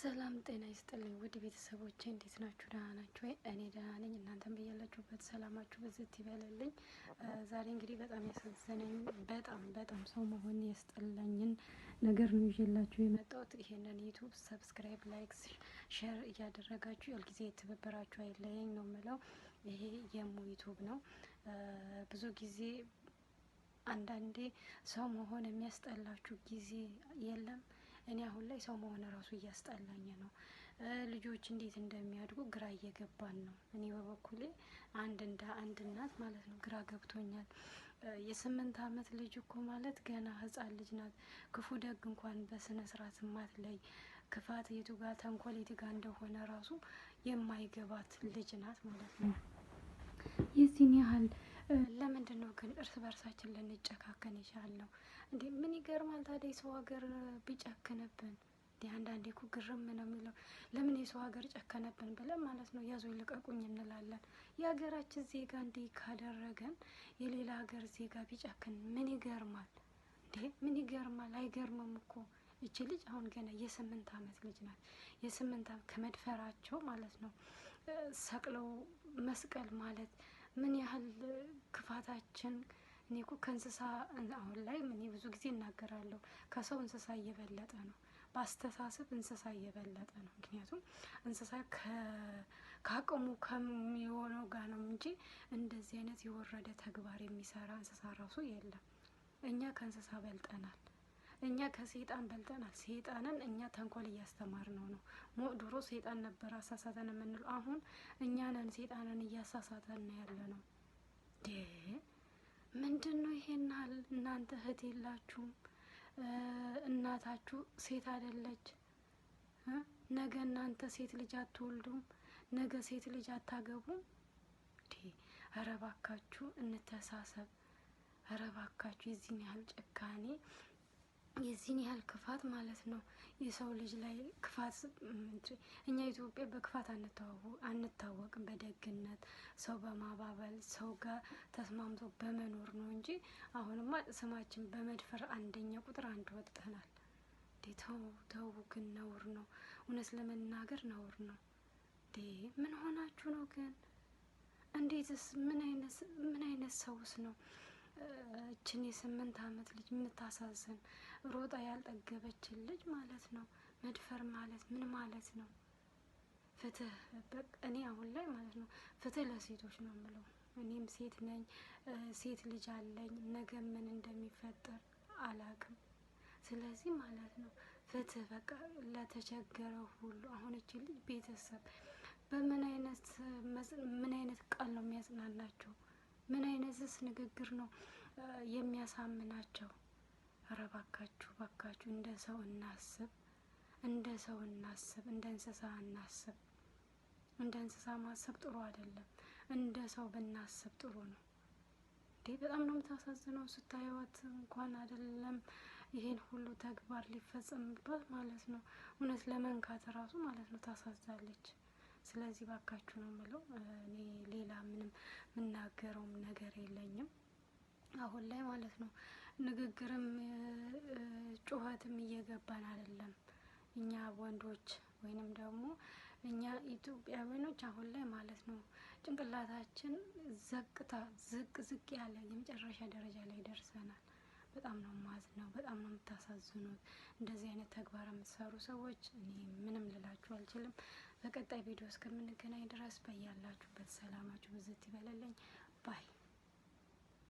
ሰላም ጤና ይስጥልኝ ውድ ቤተሰቦቼ፣ እንዴት ናችሁ? ደህና ናችሁ ወይ? እኔ ደህና ነኝ። እናንተም በያላችሁበት ሰላማችሁ ብዝት ይበልልኝ። ዛሬ እንግዲህ በጣም ያሳዘነኝ፣ በጣም በጣም ሰው መሆን ያስጠላኝን ነገር ነው ይዤላችሁ የመጣሁት። ይሄንን YouTube subscribe፣ like፣ share እያደረጋችሁ ሁልጊዜ ትብብራችሁ አይለየኝ ነው የምለው። ይሄ የሙ YouTube ነው። ብዙ ጊዜ አንዳንዴ ሰው መሆን የሚያስጠላችሁ ጊዜ የለም። እኔ አሁን ላይ ሰው መሆን ራሱ እያስጠላኝ ነው። ልጆች እንዴት እንደሚያድጉ ግራ እየገባን ነው። እኔ በበኩሌ አንድ እንደ አንድ እናት ማለት ነው ግራ ገብቶኛል። የ8 አመት ልጅ እኮ ማለት ገና ሕፃን ልጅ ናት። ክፉ ደግ እንኳን በስነ ስርዓት ማትለይ፣ ክፋት የቱ ጋር ተንኮል የቱ ጋር እንደሆነ ራሱ የማይገባት ልጅ ናት ማለት ነው። የዚህን ያህል ለምንድን ነው ግን እርስ በርሳችን ልንጨካከን የቻልነው? እንዴ፣ ምን ይገርማል ታዲያ የሰው ሀገር ቢጨክንብን? እንዴ፣ አንዳንዴ እኮ ግርም ነው የሚለው። ለምን የሰው ሀገር ጨከነብን ብለን ማለት ነው ያዙ ይልቀቁኝ እንላለን። የሀገራችን ዜጋ እንዲህ ካደረገን የሌላ ሀገር ዜጋ ቢጨክን ምን ይገርማል? እንዴ፣ ምን ይገርማል? አይገርምም እኮ። እቺ ልጅ አሁን ገና የ8 አመት ልጅ ናት። የ8 አመት ከመድፈራቸው ማለት ነው ሰቅለው መስቀል ማለት ምን ያህል ክፋታችን። እኔ እኮ ከእንስሳ አሁን ላይ እኔ ብዙ ጊዜ እናገራለሁ፣ ከሰው እንስሳ እየበለጠ ነው። በአስተሳሰብ እንስሳ እየበለጠ ነው። ምክንያቱም እንስሳ ከአቅሙ ከሚሆነው ጋር ነው እንጂ እንደዚህ አይነት የወረደ ተግባር የሚሰራ እንስሳ ራሱ የለም። እኛ ከእንስሳ በልጠናል። እኛ ከሰይጣን በልጠናል። ሰይጣንን እኛ ተንኮል እያስተማርነው ነው። ድሮ ሰይጣን ነበር አሳሳተን የምንለው፣ አሁን እኛ ነን ሰይጣንን እያሳሳተን ያለነው። ምንድን ነው ይሄን ያህል? እናንተ እህት የላችሁም? እናታችሁ ሴት አይደለች? ነገ እናንተ ሴት ልጅ አትወልዱም? ነገ ሴት ልጅ አታገቡም? ኧረ እባካችሁ እንተሳሰብ። ኧረ እባካችሁ፣ የዚህን ያህል ጭካኔ፣ የዚህን ያህል ክፋት ማለት ነው። የሰው ልጅ ላይ ክፋት፣ እኛ ኢትዮጵያ በክፋት አንታወቅም። በደግነት፣ ሰው በማባበል፣ ሰው ጋር ተስማምቶ በመኖር ነው እንጂ አሁንማ ስማችን በመድፈር አንደኛ ቁጥር አንድ ወጥተናል። ተው ተው፣ ግን ነውር ነው። እውነት ለመናገር ነውር ነው። ምን ሆናችሁ ነው ግን? እንዴትስ ምን አይነት ሰውስ ነው? እችን የ8 አመት ልጅ፣ የምታሳዝን፣ ሮጣ ያልጠገበችን ልጅ ማለት ነው መድፈር ማለት ምን ማለት ነው? ፍትህ፣ በቃ እኔ አሁን ላይ ማለት ነው ፍትህ ለሴቶች ነው የምለው። እኔም ሴት ነኝ፣ ሴት ልጅ አለኝ። ነገ ምን እንደሚፈጠር አላቅም። ስለዚህ ማለት ነው ፍትህ በቃ ለተቸገረው ሁሉ። አሁን እቺ ልጅ ቤተሰብ በምን አይነት ምን አይነት ቃል ነው የሚያጽናናቸው? ምን አይነትስ ንግግር ነው የሚያሳምናቸው? ኧረ ባካችሁ ባካችሁ፣ እንደ ሰው እናስብ፣ እንደ ሰው እናስብ፣ እንደ እንስሳ አናስብ። እንደ እንስሳ ማሰብ ጥሩ አይደለም። እንደ ሰው ብናስብ ጥሩ ነው። እንዴ፣ በጣም ነው የምታሳዝነው ስታዩት፣ እንኳን አይደለም ይሄን ሁሉ ተግባር ሊፈጸምባት ማለት ነው፣ እውነት ለመንካት ራሱ ማለት ነው ታሳዛለች። ስለዚህ ባካችሁ ነው የምለው። እኔ ሌላ ምንም የምናገረውም ነገር የለኝም አሁን ላይ ማለት ነው። ንግግርም ጩኸትም እየገባን አይደለም። እኛ ወንዶች ወይንም ደግሞ እኛ ኢትዮጵያውያኖች አሁን ላይ ማለት ነው ጭንቅላታችን ዘቅታ ዝቅ ዝቅ ያለ የመጨረሻ ደረጃ ላይ ደርሰናል። በጣም ነው ማዝነው። በጣም ነው የምታሳዝኑት። እንደዚህ አይነት ተግባር የምትሰሩ ሰዎች እኔ ምንም ልላችሁ አልችልም። በቀጣይ ቪዲዮ እስከምንገናኝ ድረስ በያላችሁበት ሰላማችሁ ብዝት ይበለልኝ bye።